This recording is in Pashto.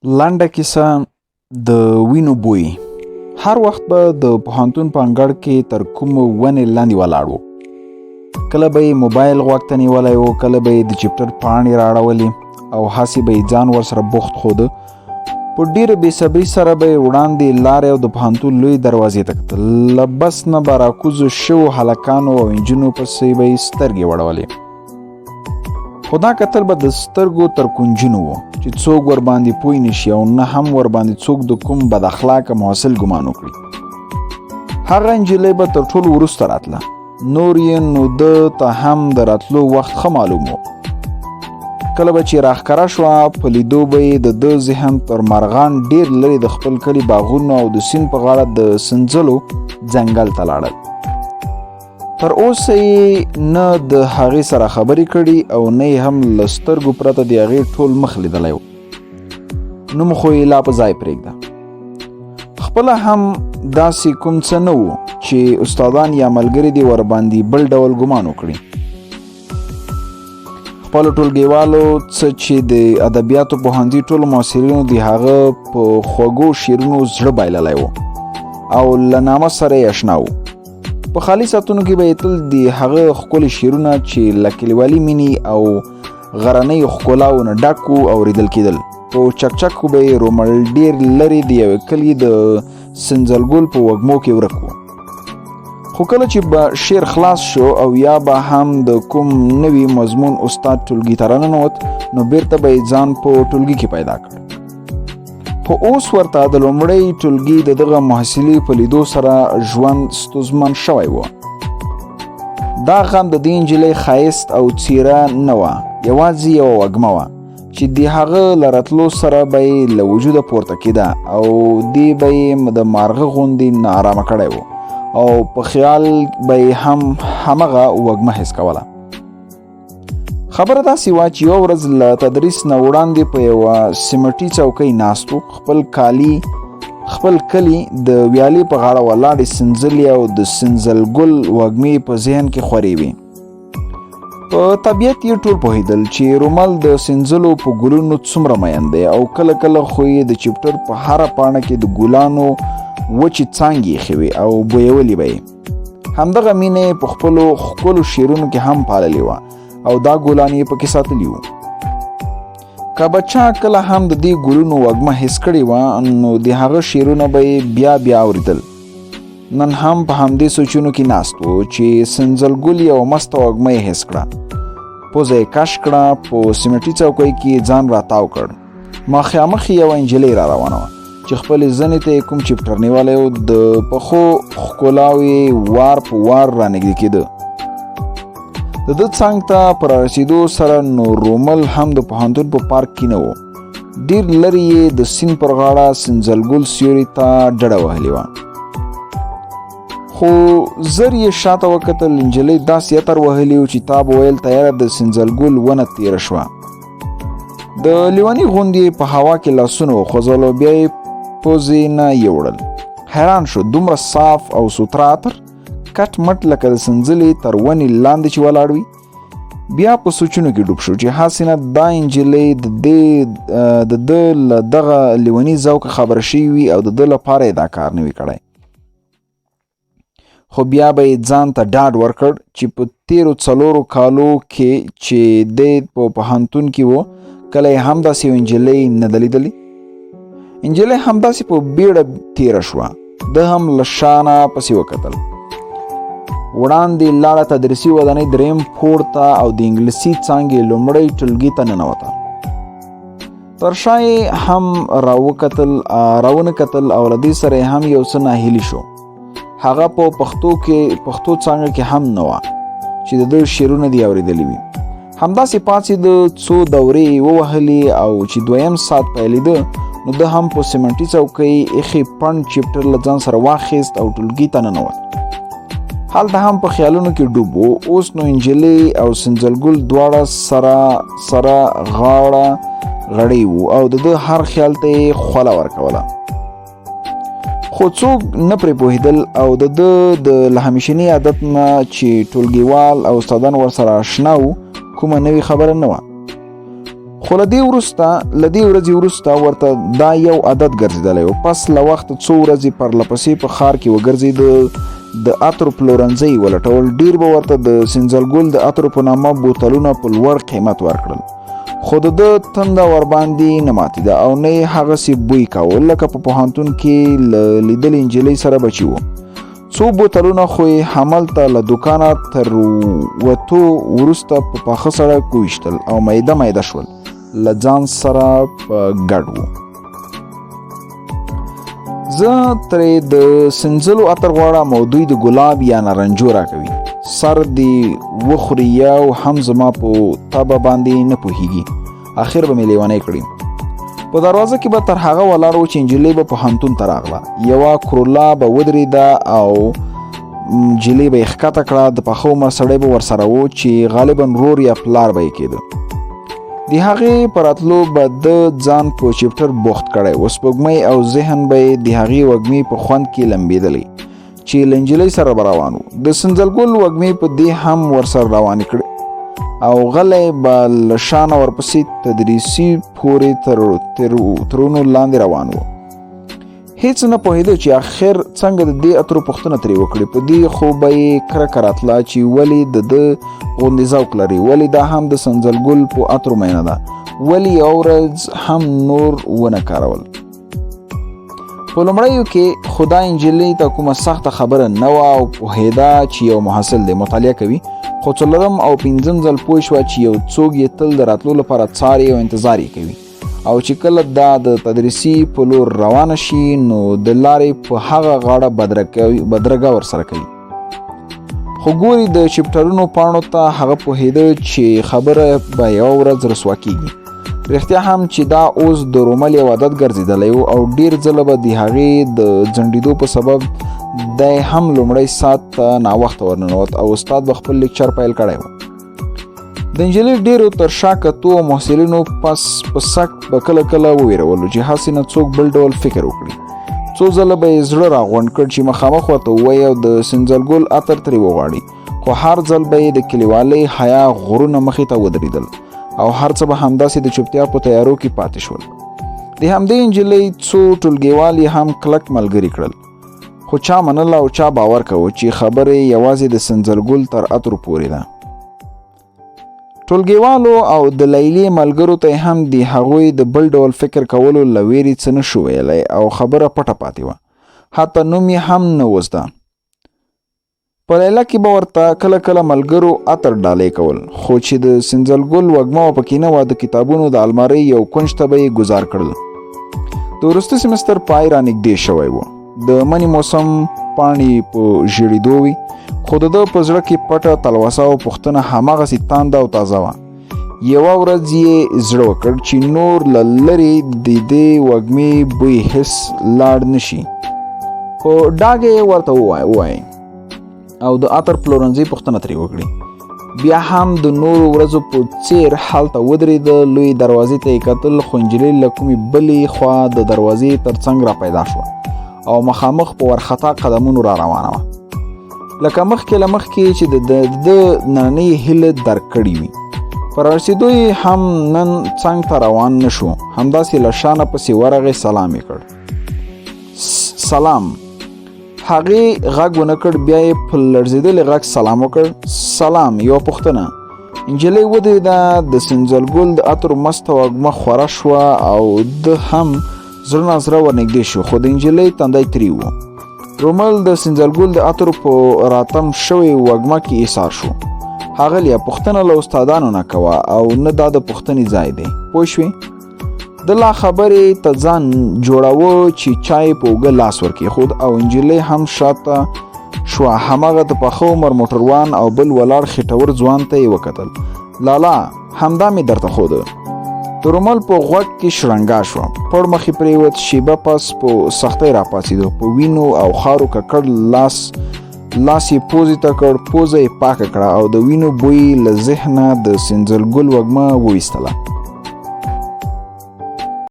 لنډه کیسه د وینو بوی. هر وخت به د پوهنتون په انګړ کې تر کومو ونې لاندې ولاړ و. کله به یې موبایل غوږ ته نیولی و، کله به یې د چپټر پاڼې راړولې او هسې به یې ځان ورسره بوخت ښوده. په ډېره بې صبري سره به یې وړاندې لارې او د پوهنتون لوی دروازې ته کتل. له بس نه به راکوزو شوو هلکانو او نجونو پسې به یې سترګې وړولې، خو دا کتل به د سترګو تر کونجونو وو چې څوک ورباندې پوه نه شي او نه هم ورباندې څوک د کوم بد اخلاقه محصل ګمان وکړي. هغه نجلۍ به تر ټولو وروسته راتله، نور یې نو ده ته هم د راتلو وخت ښه معلوم و. کله به چې راښکاره شوه، په لیدو به یې د ده ذهن تر مرغان ډېر لرې د خپل کلي باغونو او د سیند په غاړه د سنځلو ځنګل ته لاړل. تر اوسه یې نه د هغې سره خبرې کړي او نه یې هم له سترګو پرته د هغې ټول مخ لیدلی و. نوم خو یې لا په ځای پرېږده. خپله هم داسې کوم څه نه و چې استادان یا ملګري دې ورباندې بل ډول ګمان وکړي. خپلو ټولګیوالو څه چې د ادبیاتو پوهنځي ټولو محصلینو د هغه په خوږو شعرونو زړه بایللی و او له نامه سره یې اشنا و. په خالي ساعتونو کې به یې تل د هغه ښکلي شعرونه چې له کلیوالي مینې او غرنیو ښکلاوو نه ډک وو اورېدل کېدل. په چکچکو به یې رومل ډېر لرې د یوه کلي د سنځلګل په وږمو کې ورک و. خو کله چې به شعر خلاص شو او یا به هم د کوم نوي مضمون استاد ټولګي ته راننوت، نو بیرته به یې ځان په ټولګي کې پیدا کړ. خو اوس ورته د لومړۍ ټولګي د دغه محصلې په لیدو سره ژوند ستونزمن شوی و. دا غم د دې نجلۍ ښایست او څیره نه وه، یوازې یوه وږمه وه چې د هغه له راتلو سره به یې له وجوده پورته کېده او دې به یې د مارغه غوندې ناارامه کړی و او په خیال به یې هم همغه وږمه حس کوله. خبره داسې وه چې یوه ورځ له تدریس نه وړاندې په یوه سیمټي څوکۍ ناست و. خپل کلي د ویالې په غاړه ولاړې سنځلې او د سنځل ګل وږمې په ذهن کې خورې وې. په طبیعت یې ټول پوهېدل چې رومل د سنځلو په ګلونو څومره مین دی او کله کله خو یې د چپټر په هره پاڼه کې د ګلانو وچې څانګې ایښې وې او بویولې به یې. همدغه مینه یې په خپلو ښکلو شعرونو کې هم پاللې وه او دا ګلان یې پکې ساتلي وو. که به چا کله هم د دې ګلونو وږمه حس کړې وه، نو د هغه شعرونه به یې بیا بیا اورېدل. نن هم په همدې سوچونو کې ناست و چې سنځل ګل یوه مسته وږمه یې حس کړه. پوزه یې کش کړه، په سیمټي څوکۍ کې یې ځان راتاو کړ. مخامخ یوه نجلۍ را روانه وه چې خپلې زنې ته یې کوم چپټر نیولی و، د پښو ښکلاو یې وار په وار رانږدې کېده. د ده څنګ ته په رارسېدو سره نو رومل هم د پوهنتون په پارک کې نه و. ډېر لرې یې د سیند پر غاړه سنځلګل سیوري ته ډډه وهلې وه. خو زر یې شاته وکتل، نجلۍ داسې عطر وهلي و چې تا به ویل تیاره د سنځلګل ونه تېره شوه. د لیوني غوندې په هوا کې لاسونه وخوځول او بیا یې پوزې نه یوړل. حیران شو، دومره صاف او سوتره عطر، کټ مټ لکه د سنځلې تر ونې لاندې چې ولاړ وي. بیا په سوچونو کې ډوب شو چې هسې نه دا نجلۍ د ده له دغه لیوني ذوقه خبره شوې وي او د ده لپاره یې دا کار نه وي کړی. خو بیا به یې ځان ته ډاډ ورکړ چې په تیرو 4 کالو کې چې دی په پوهنتون کې و، کله یې هم داسې یوه نجلۍ نه ده لیدلې. نجلۍ همداسې په بیړه تیره شوه. ده هم له شا نه پسې وکتل. وړاندې لاړه، تدریسي ودانۍ دریم پوړ ته او د انګلیسي څانګې لومړۍ ټولګي ته ننوته. تر شا یې هم راونه کتل او له دې سره یې هم یو څه ناهیلي شو. هغه په پښتو کې پښتو څانګه کې هم نه وه چې د ده شعرونه دې اورېدلي وي. همداسې پاڅېده، څو دورې یې ووهلې او چې دویم ساعت پیلېده نو ده هم په سیمنټي څوکۍ ایښی پنډ چپټر له ځان سره واخیست او ټولګي ته ننوت. هلته هم په خیالونو کې ډوب و. اوس نو نجلۍ او سنځلګل دواړه سره سره غاړه غړۍ وو او د ده هر خیال ته یې خوله ورکوله، خو څوک نه پرې پوهېدل او د ده د له همیشني عادت نه چې ټولګیوال او استادان ورسره آشنا وو کومه نوې خبره نه وه. خو خو له دې وروسته له دې ورځې وروسته ورته دا یو عادت ګرځېدلی و. پس له وخته څو ورځې پرله پسې په ښار کې وګرځېده، د عطرو پلورنځی یې ولټول. ډېر به ورته د سنځل ګل د عطرو په نامه بوتلونه په لوړ قیمت ورکړل، خو د ده تنده ورباندې نه ماتېده او نه یې هغسې بوی کاوه لکه په پوهنتون کې له لیدلې نجلۍ سره به چې و. څو بوتلونه خو یې هملته له دوکانه تر وتو وروسته په پاخه سړک وویشتل او میده میده شول، له ځان سره په ګډ وو. زه ترې د سنځلو عطر غواړم او دوی د ګلاب یا نارنجو راکوي. سر دې وخوري، یو هم زما په تبه باندې نه پوهیږي، اخر به مې لیونی کړي. په دروازه کې به تر هغه ولاړ و چې نجلۍ به پوهنتون ته راغله. یوه کرولا به ودرېده او نجلۍ به یې ښکته کړه. د پخه عمر سړی به ورسره و چې غالبا ورور یا پلار به یې کېده. د هغې په راتلو به د ځان په چپټر بوخت کړی و. سپوږمۍ او ذهن به یې د هغې وږمې په خوند کې لمبېدلی چې له نجلۍ سره به روان و. د سنځل ګل وږمې په دې هم ورسره روانې کړې او غلی به له شانه ورپسې تدریسي پورې ترونو لاندې روان و. هیڅ نه پوهېده چې اخر څنګه د دې عطرو پوښتنه ترې وکړي. په دې خو به یې کرکه راتله چې ولې د ده غوندې ذوق لري، ولې دا هم د سنځل ګل په عطرو مینه ده، ولې یوه ورځ هم نور ونه کارول. په لومړیو کې خدا نجلۍ ته کومه سخته خبره نه وه او پوهېده چې یو محصل دی، مطالعه کوي. خو څلورم او پنځم ځل پوه شوه چې یو څوک یې تل د راتلو لپاره څاري او انتظار یې کوي، او چې کله دا د تدریسي په لور روانه شي نو د لارې په هغه غاړه بدرګه ورسره کوي. خو ګوري د چپټرونو پاڼو ته، هغه پوهېده چې خبره به یوه ورځ رسوا کیږي. رښتیا هم چې دا اوس د رومل یو عادت ګرځېدلی و او ډېر ځله به د هغې د ځنډېدو په سبب دی هم لومړی ساعت ته ناوخته ورننوت او استاد به خپل لیکچر پیل کړی و. د نجلۍ ډېرو تر شا کتو او محصلینو پس په سک به کله کله وویرولو چې هسې نه څوک بل ډول فکر وکړي. څو ځله به یې زړه راغونډ کړ چې مخامخ ورته ووایي او د سنځل ګل عطر ترې وغواړي، خو هر ځل به یې د کلیوالۍ حیا غرونه مخې ته ودرېدل او هر څه به همداسې د چوپتیا په تیارو کې پاتې شول. د همدې نجلۍ څو ټولګیوال یې هم کلک ملګري کړل، خو چا منله او چا باور کاوه چې خبرې یوازې د سنځل ګل تر عطرو پورې ده. ټولګیوالو او د لیلې ملګرو ته هم د هغوی د بل ډول فکر کولو له ویرې څه نه شو ویلی او خبره پټه پاتې وه، حتی نوم یې هم نه و زده. په لیله کې به ورته کله کله ملګرو عطر ډالۍ کول، خو چې د سنځل ګل وږمه پکې نه وه، د کتابونو د المارۍ یو کنج ته به یې ګزار کړل. د وروستي سمستر پای را نږدې شوی و. د مني موسم پاڼې په ژیړېدو وي، خو د ده په زړه کې پټه تلوسه او پوښتنه هماغسې تانده او تازه وه. یوه ورځ یې زړه وکړ چې نور له لرې د دې وږمې بوی حس لاړ نشي، په ډاګه یې ورته ووایي او د عطر پلورنځي پوښتنه ترې وکړي. بیا هم د نورو ورځو په څیر هلته ودرېده، لوی دروازې ته یې کتل، خو نجلۍ له کومې بلې خوا د دروازې تر څنګ را پیدا شوه او مخامخ په ورخطا قدمونو را روانه وه، لکه مخکې له مخکې چې د ده نننۍ هیله درک کړې وي. پر رسېدو یې هم نن څنګ ته روان نه شو، همداسې له شانه پسې ورغی، سلام یې کړ. سلام. هغې غږ ونه کړ، بیا یې په لړزېدلي غږ سلام وکړ. سلام، یوه پوښتنه. نجلۍ ودرېده، د سنځل ګل د عطرو مسته وږمه خوره شوه او ده هم زړه نازړه ورنږدې شو، خو د نجلۍ تندی تریو و. رومل د سنځل ګل د عطرو په راتم شوې وږمه کې ایسار شو. ښاغلیه، پوښتنه له استادانو نه کوه او نه دا د پوښتنې ځای دی، پوه شوې؟ د لا خبرې ته ځان جوړاوه چې چای په اوږه لاس ورکېښود او نجلۍ هم شاته شوه. هماغه د پخه عمر موټروان او بل ولاړ خېټور ځوان ته یې وکتل. لالا، همدا مې درته ښوده. د رومل په غوږ کې شرنګا شوه، پړ مخې پرېوت. شیبه پس په سختۍ راپاڅېدو، په وینو او خارو ککړ لاس لاس یې پوزې ته کړ، پوزه یې پاکه کړه او د وینو بوی له ذهنه د سنځل ګل وږمه وویستله.